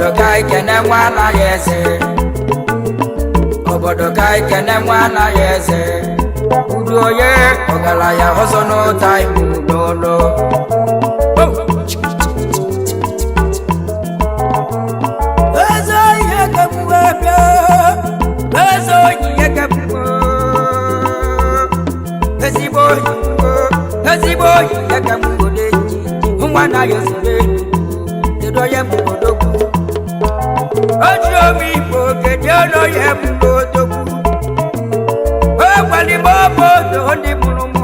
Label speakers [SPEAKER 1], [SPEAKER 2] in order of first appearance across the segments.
[SPEAKER 1] Obodo ka ikene nwa anaghị eze. Obodo ka ikene nwa anaghị eze. Udu onye ọgaranya ọzọ n'ụta ibu n'ụlọ. Eze ihe kemgbe bịa, eze ihe kemgbe, ezigbo oyi, ezigbo oyi ya ka m gode ji nwa anaghị ezere. Kedu onye bụ odogwu? Oji ome Igbo, kedu onye bụ odogwu? Egwalime obodo ndị mụrụ m,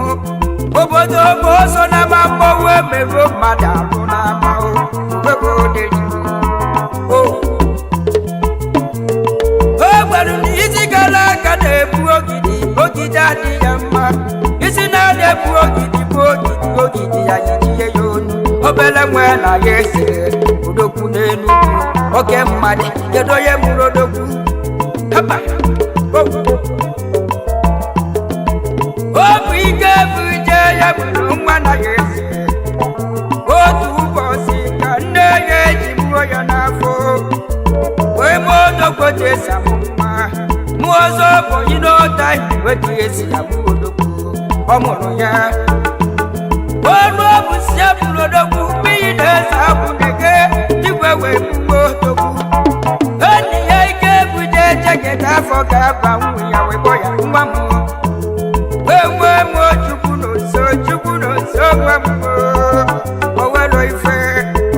[SPEAKER 1] obodo bụ ọsọ na ama mmọnwụ emego mmadụ alụ na ama ego o gwara na isi gara aga na-ebu ogidi, ogidi adị ya mma. Isi na-ada ebu ogidi bụ ogidi, ogidi ya yijie ya onu. Obere nwe na ya ese odogwu n'elu oke mmadụ. Kedu onye mụrụ odogwu? Haba! O! Ọ bụ ike bụ ije ya bụrụ nwa na ya ese. Otu ụbọchị ka nne ya eji mụọ ya n'afọ wee mụọ odogwu otu esi amụ nwa mụọ ọzọ bụ ịnọta wetu esi amụ odogwu. Ọ mụrụ ya ọnụ ọbụ si abụrụ odogwu mmiri na-eze abụ na-ege igwe wee mụọ odogwu. Enyi ya ike buje jegede afọ ga-aba nwunye ya wee kpọ ya nwa m wee nwee mụọ Chukwu n'nso, Chukwu n'nso nwa m. Owelo ife,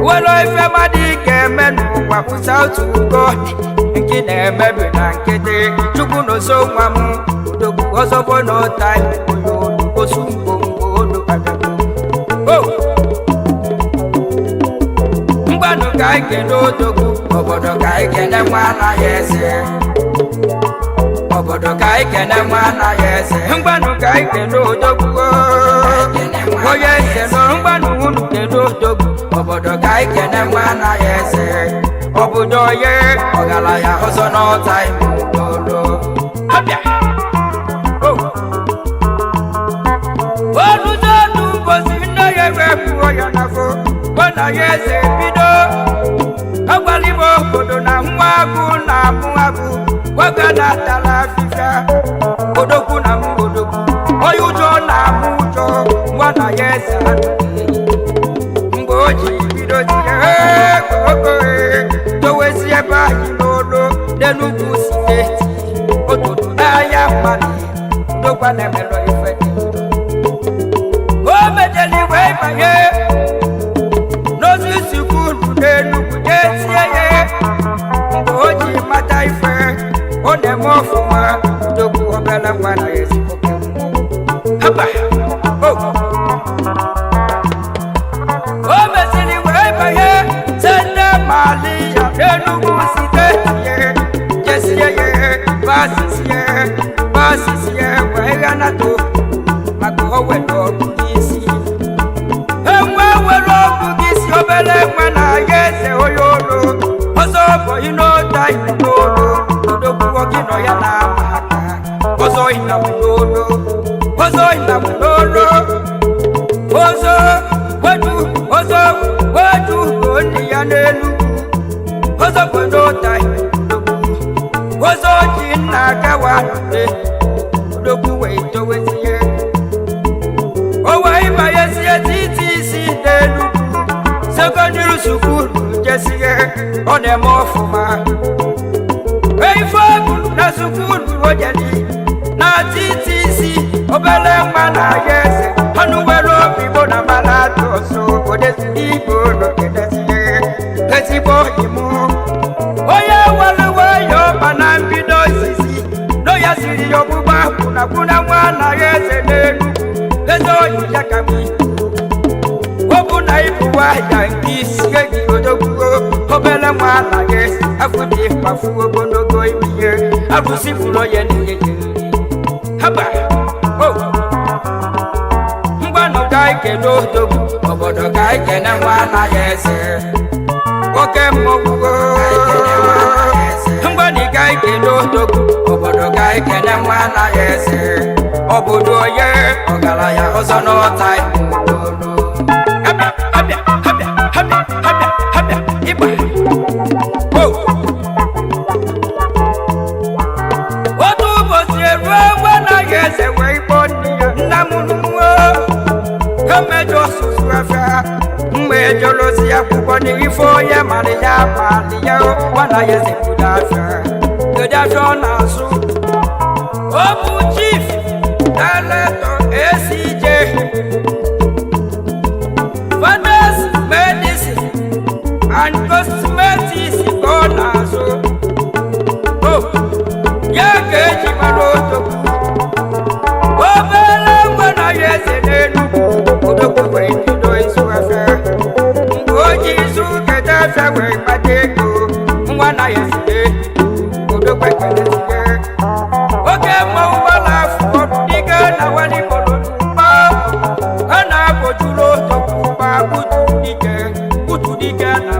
[SPEAKER 1] owelo ife mmadụ ike eme n'ụwa kwụsa otu ugo nke na-emebi na nkịtị. Chukwu n'nso nwa m odogwu ọzọ bụ n'ụta onye olu osu ngwongwo olu agago o. Mgbanụ ka anyị kene odogwu. Obodo ka anyị kene nwa anaghị eze. Obodo ka anyị kene nwa anaghị eze. Mgbanụ ka anyị kene odogwu onye eze nọ. Mgbanụ unu kene odogwu. Obodo ka anyị kene nwa anaghị eze. Obodo onye ọgaranya ọzọ n'ọta ime n'olu abịa o olùdóòlù mbosi nne ya wee pụọ ya n'afọ gbọna ya eze bido agbalịba obodo na nwa agụ na-amụ agụ gwaga na-atala afịfịa odogwu na mụ odogwu onye ụjọ na-amụ ụjọ nwa na ya eze anụghị mgbe o ji bido tinye ogo dowezi ebe anyị n'olu n'Enugwu steeti otutu n'ahịa mmadụ ndokwa na-emelọ ife dị. O mejeli wee banye n'osisi kwuru n'Enugwu jee tie ya. Mgbe o ji mata ife ọ na-eme ọfụma odogwu obere nwa na ezigbo oke mmụọ. Haba! O! O mesịrị wee banye sende mali ya n'Enugwu steeti ya jesie ya basisie basisie wee ghanata maka o were ọgụ n'isi enwe were ọgụ gị si obere nwa na ya eze onye olu ọzọ bụ ịnọta n'olu odogwu gị nọ ya na-ama aka ọzọ ịnamụ n'olu ọzọ ịnamụ n'olu ọzọ wetu ọzọ wetu ndị ya n'elu ọzọ bụ n'ụta odogwu ọzọ ji nna akawa odogwu wee towezie o wee banyezie titi isi n'elu sekọndịrị sukulu jesie ọ na-eme ọfụma ife ọgụ na sukulu ojeli na titi isi obere nwa na ya eze ọnụ nwere obi bụ na mara atụ ọsọ odeziri igbo n'ogedezie ezigbo imu onye were nwayọ ọba na mbido izizi no ya siri ya ọgbụgba kwụnakwụna nwa na ya eze n'elu eze oyi ya ka m ọ bụ na ịbụwa ya nke isi gị odogwuo obere nwa na gị afọ dị mkpafu ogologo ime ihe arụsị fụrụ ya n'ihe ya nri. Haba! O! Ngwanụ ka anyị kene odogwu. Obodo ka anyị kene nwa anaghị eze oke mmọnwụ. Ngwanụ ka anyị kene odogwu. Obodo ka anyị kene nwa anaghị eze. Obodo onye ọgaranya ọzọ n'ọta olu. Abịa, abịa, abịa, abịa, abịa, abịa, ịgba. abalị ya nwana ya eze budo afịa kedu afịa ọ na-azụ ọ bụ chief director ACJ Fathers Medicine and Cosmetics ka ọ na-azụ o ya ka eji mara odogwu obere nwa na ya eze n'Enugwu odogwu wee bido ịzụ afịa mgbe o ji ịzụ keta afịa wee kpata ego nwa na ya eze n'Enugwu odogwu ekelezie oke mmanwụ gbara afọ dike na walikpọrọ n'ugbo a na-abọjuru odogwu gba butu dike butu dike na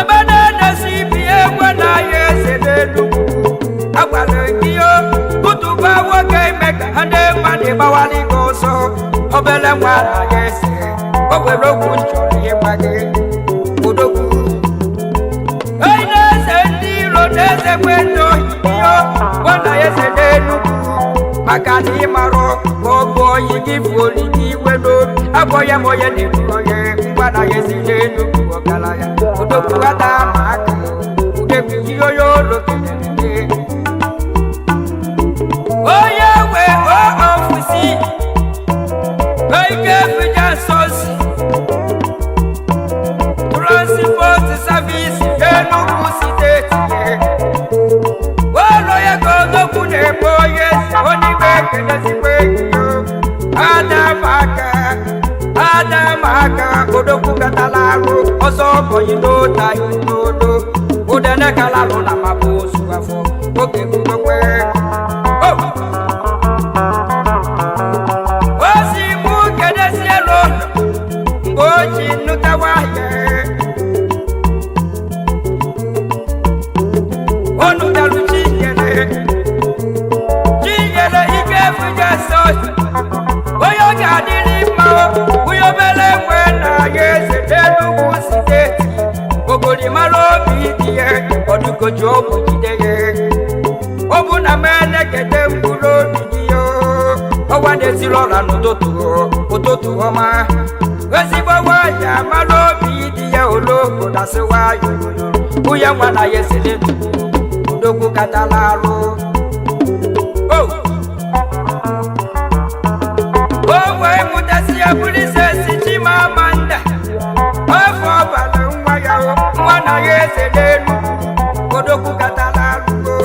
[SPEAKER 1] ebe na-enesi ibi egwe na ya eze n'Enugwu agwara gị yo kụtụba nwoke ime ka ha ndị mmadụ gbawara gị ọsọ obere nwa na ya eze o nwere okwu nchọrọ ịgwa gị odogwu onye na-eze ndị iro na-eze kwe ndị ohiyo gwa na ya eze n'Enugwu maka na ịmarụ ka ọ bụ oyi gị fuoli gị iwe n'obi abụọ ya ma onye na-eru onye ngwa na ya ezi n'Enugwu ọgaranya odogwu ada ma aka udegwu ihe onye olo kelere gị onye nwe ofusi ike fija sosi transport service Enugu steeti ụlọ ya ka odogwu na-ekpe onye onye ekelezikwa egiyo adamaka adamaka odogwu katala arụ ọsọ ọbọnyị n'ụta n'odo udene kalalụ na mabụ ozu afọ oge gbogbo osi mụ kedezielu mgbe o ji nụtawa ahịa o nụtalụ chinyere chinyere ike fuje sọs onye ọ ga-adịrị mma onye obere nwe na ya eze n'Enugwu steeti ogolimara obi dị ya ọdụgoji ọgwụ jide ya ọ bụ na m elekete mkpụrụ obi gị yo ọwa na-esiri ọra n'ụtụtụ ụtụtụ ọma ezigbo nwanyị amara obi dị ya oloko dasịwa yoyoyo nwunye nwa na ya esele odogwu katala arụ o o wee mụtasị ya bụrụ ise si Chimamanda afọ ọbara nwa ya nwa na ya eze n'elu odogwu katala arụ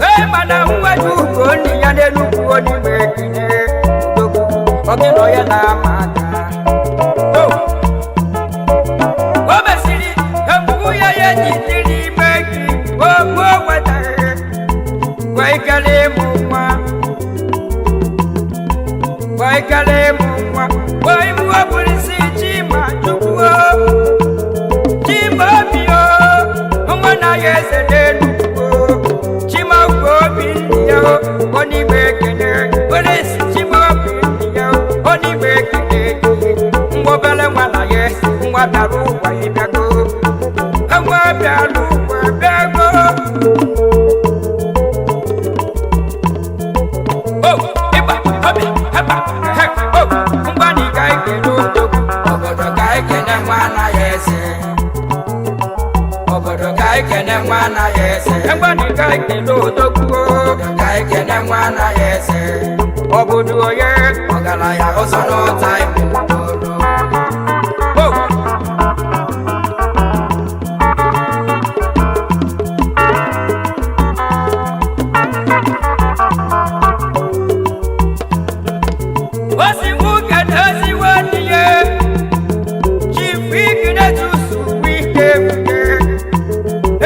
[SPEAKER 1] ee mana nwa ji ugo nne ya n'Enugwu onime ekene odogwu ọgịnọ ya na-ama aka o mesịrị egbugbu ya ya ji dị n'ime gị ogbu o wetara wee kele ịmụ nwa wee kele ịmụ nwa wee mụọ bụrụ isi Chima Chukwu Chima obi o nwa na ya eze n'Enugwu Chima obi ndị ya onigbe ekene were isi Chima obi ndị ya onigbe ekene nwa obere nwa na ya eze nwa bịara ụwa ịbịago nwa bịara ụwa bịago o ịgba obi heba ehe o ngwanị ka ekele odogwu
[SPEAKER 2] Obodo ka ekene nwa anaghị eze. Obodo ka ekene nwa anaghị eze.
[SPEAKER 1] Ngwanị ka ekele odogwu
[SPEAKER 2] Obodo ka ekene nwa anaghị eze.
[SPEAKER 1] obodo onye
[SPEAKER 2] Ọgaranya ụzọ n'ụta ibu n'olu.
[SPEAKER 1] o osi nwoke na ozi nwanne ya chief Ignatius Wike Wike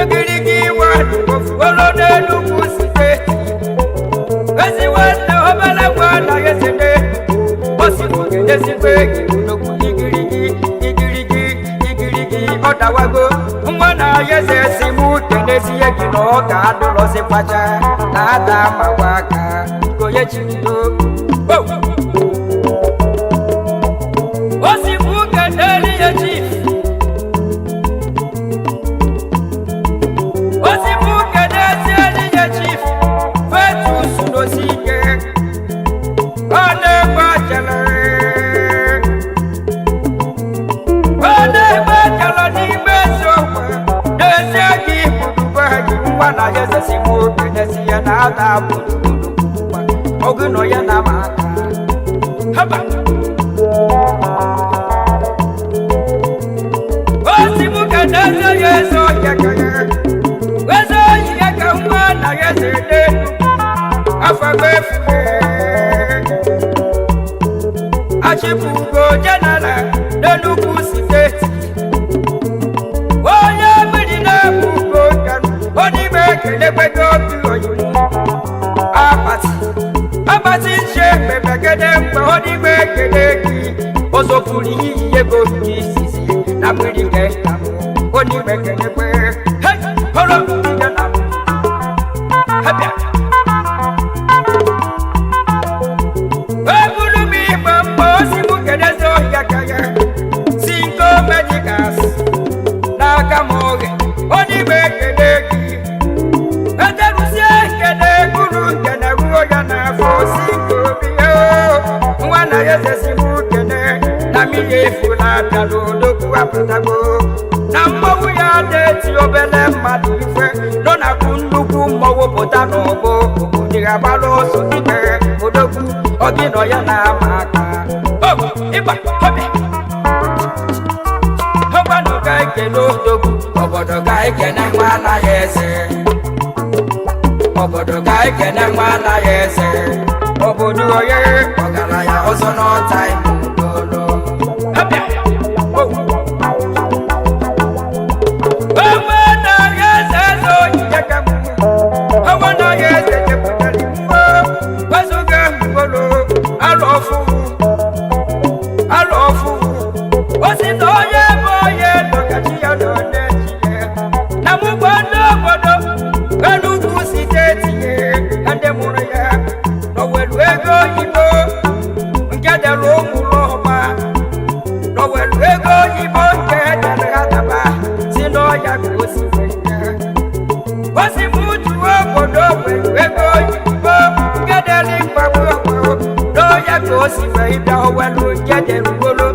[SPEAKER 1] egirigi iwe ofuolo n'Enugwu steeti ezi nwanne obere nwa na eze n'Enugwu osi nwoke n'ezigbo enyi odogwu igirigi igirigi igirigi ọ dawago nwa na ya eze si mụ kenezie gị na ọ ga-adụrọzikwacha na ada mawa aka konye chibido osi mụ keneli ya chief osi mụ kenezieli ya chief fetus n'osike ọ na-egbe achala ọ na-egbe achala na ya eze si mụ kenesi ya na ata gburugburu ọgụ nọ ya na ama aka haba. Osi mụ kenesi ya eze ọhịa ka ya eze oyi ya ka nwa na ya eze n'elu afọ efu. Achịpụgo jenara n'Enugu steeti, onye mmiri na-ebu ugo kanụ onye ekelekwedo obi oyiwu akpati akpati nche mepegede mgbe onye ekele gị ụzọpụrụ iyi ego nke izizi na mmiri nke nkamụ onye ekelekwe họrọ ya na ha bịa. Ebulu m igbe mgbe osi m kedezi ọhịa ka ya si nke medikas n'aka m oge onye igbe ekele gị eterusie ekele gụrụ nkene ruo ya n'afọ si nke obi ya nwa na ya ezesi m kene na mmiri efu na-abịa n'odogwu apụtago na mmọnwụ ya na-eti obele mmadụ ife nọ na kwụ nnukwu mmọnwụ pụta n'ọgbọ obodo ya gbara ọsọ dike odogwu ọgịnọ ya na-ama aka. O, ịgba ọbịa ọgbanụ ka ekele odogwu.
[SPEAKER 2] Obodo ka ekene nwa anaghị eze. Obodo ka ekene nwa anaghị eze.
[SPEAKER 1] Obodo onye
[SPEAKER 2] ọgaranya ọzọ n'ọta ime udolo.
[SPEAKER 1] Ọbịa onwe na-ahịa eze eze onyinye ka m onwe na-ahịa eze chepụtara iwu wezụga mgbolo alụ ọfụ alụ ọfụ osi na onye bụ onye nọkachi ya na onye chi ya na mụgwọ ndị obodo Enugu steeti ndị mụrụ ya nọwelu ego oyibo nke dere ụmụ ọma nọwelu ego oyibo nke dere ha daba si n'ọya ka o si wee nye. Osi m juo obodo welu ego oyibo nke dere mgbagbu ogbo n'ọya ka o si wee bịa owelu nke derugolo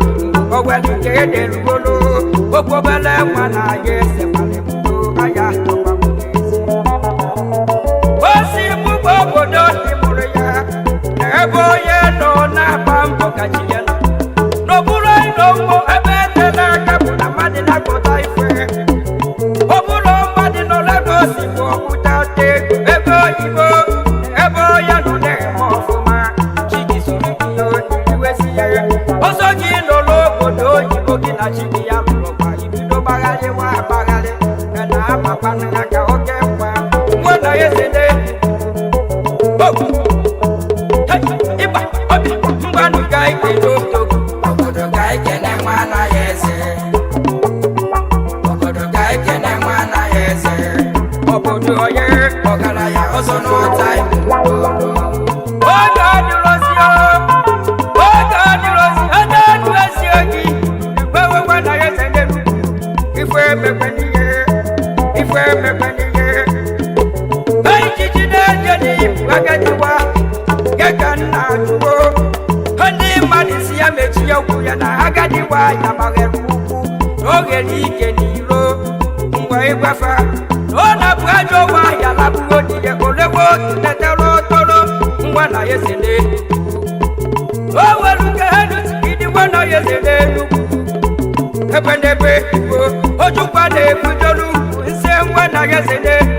[SPEAKER 1] owelu nke derugolo okwobele nwa na ya esekwala mgbo aya tụkwa m n'ezi. Osi mụ bụ obodo ndị mụrụ ya na ebe onye nọ na-agba mbọ ka chi ya nọ n'okpuru ịnọ mmụ ebe etela aka bụ na mmadụ na-akpọta ife ọ bụrụ mmadụ nọ Lagos bụ ọkpụta ego ego oyibo ebe onye nọ na-eme ọfụma chi gị soro gị iwesi ya ọsọ gị nọ n'obodo oyibo gị na chi gị ya lụrụ kwa ibido gbagharịwa agbagharị na na-amakwana ya ka oke nwa nwa na eze na ịgba ọbịa ngwanụ ka ekele odogwu.
[SPEAKER 2] Obodo ka ekene nwa anaghị eze. Obodo ka ekene nwa anaghị eze.
[SPEAKER 1] Obodo onye
[SPEAKER 2] ọgaranya ọzọ n'ọta ime udolo.
[SPEAKER 1] Oge adịrọzi oge adịrọzi ede ndụ ezi ogi gwewe na ya eze n'elu ife emekwe n'ihe ife emekwe n'ihe ejiji na-eje n'ibu agadiwa nke ka nna jụwo ndị mmadụ si ya mechie okwu ya na agadiwa ya maghere ukwu na oghere ike n'iro mgbe ịgwafa na ọ na-abụ ajọ nwa ya labụgo di ya olewe otu tetara ọtọrọ ngwa na ya eze n'elu o nwere nke ha ịdị ngwa na ya eze n'elu ebe n'ebe ojukwa na-ebujolu nse ngwa na ya eze n'elu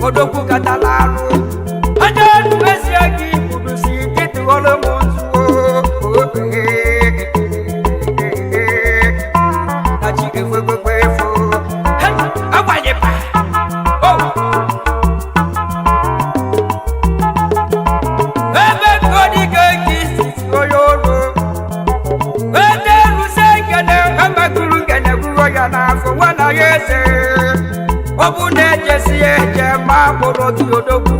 [SPEAKER 1] odogwu katala arụ aja ezie gị kwuru si gị tụọrọ m nzuo na chi ga-efekwekwe efo agbanyepa o ebe kodike nke isi onye olu ete ruse nkene amakuru nkene gwuro ya n'afọ nwa na ya eze ọ bụ na ejesi eje ma akpụrụ gị odogwu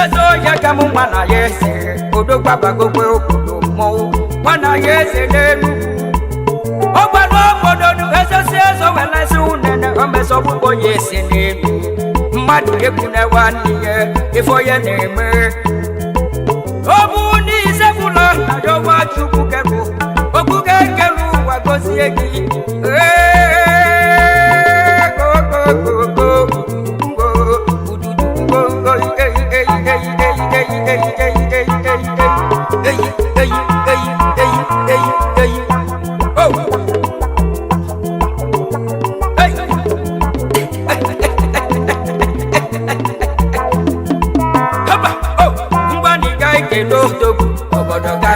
[SPEAKER 1] eze onye ka m nwa na ya eze odogwu agbagokwe obodo mmọnwụ nwa na ya eze n'Enugwu ọgbara obodo nu eze si eze welesi unene omesọgbugbo ya esi n'elu mmadụ ekwune nwanne ya ife onye na-eme ọ bụ n'ise bụla na yọwa chukwu keru okpuke kere ụwa gozie gị. Ee, go, go, go, go, go.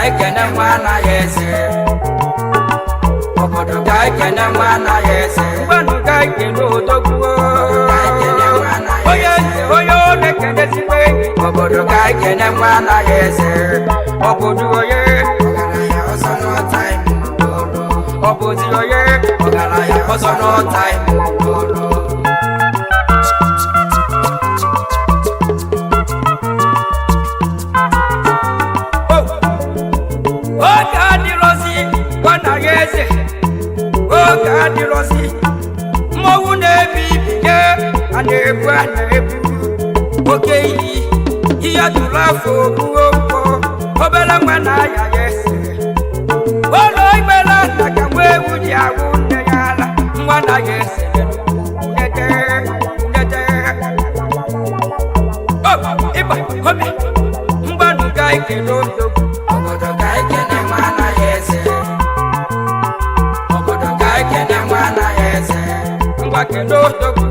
[SPEAKER 2] ekene nwa anaghị eze. Obodo ka ekene nwa anaghị eze.
[SPEAKER 1] Mgbanụ ka ekene odogwu.
[SPEAKER 2] Ka ekene nwa anaghị
[SPEAKER 1] Onye
[SPEAKER 2] eze.
[SPEAKER 1] ntị onye ọ na-ekenezikwa enyi.
[SPEAKER 2] Obodo ka ekene nwa anaghị eze.
[SPEAKER 1] Ọ bụzi onye?
[SPEAKER 2] Ọgaranya ọzọ n'ọta ime olu.
[SPEAKER 1] Ọ bụzi onye?
[SPEAKER 2] Ọgaranya ọzọ n'ọta ime olu.
[SPEAKER 1] Oge adịrọzi gwanaghị eze, oge adịrọzi mmọnwụ na-ebi ibige a na-ebu a na-ebu oke iyi ihe tụrụ afọ obuo mkpọ obere nwa na-aya ya ese ụlọ ikpere nna ka nwa ewu ji awụ nne ya ala nwa na ya ese nete nete. O, ịgba ọbịa mgbanụ ga ekele odogwu.
[SPEAKER 2] Obodo ka ekene nwa anaghị eze. Obodo ka ekene nwa anaghị eze.
[SPEAKER 1] Ngwa kele odogwu.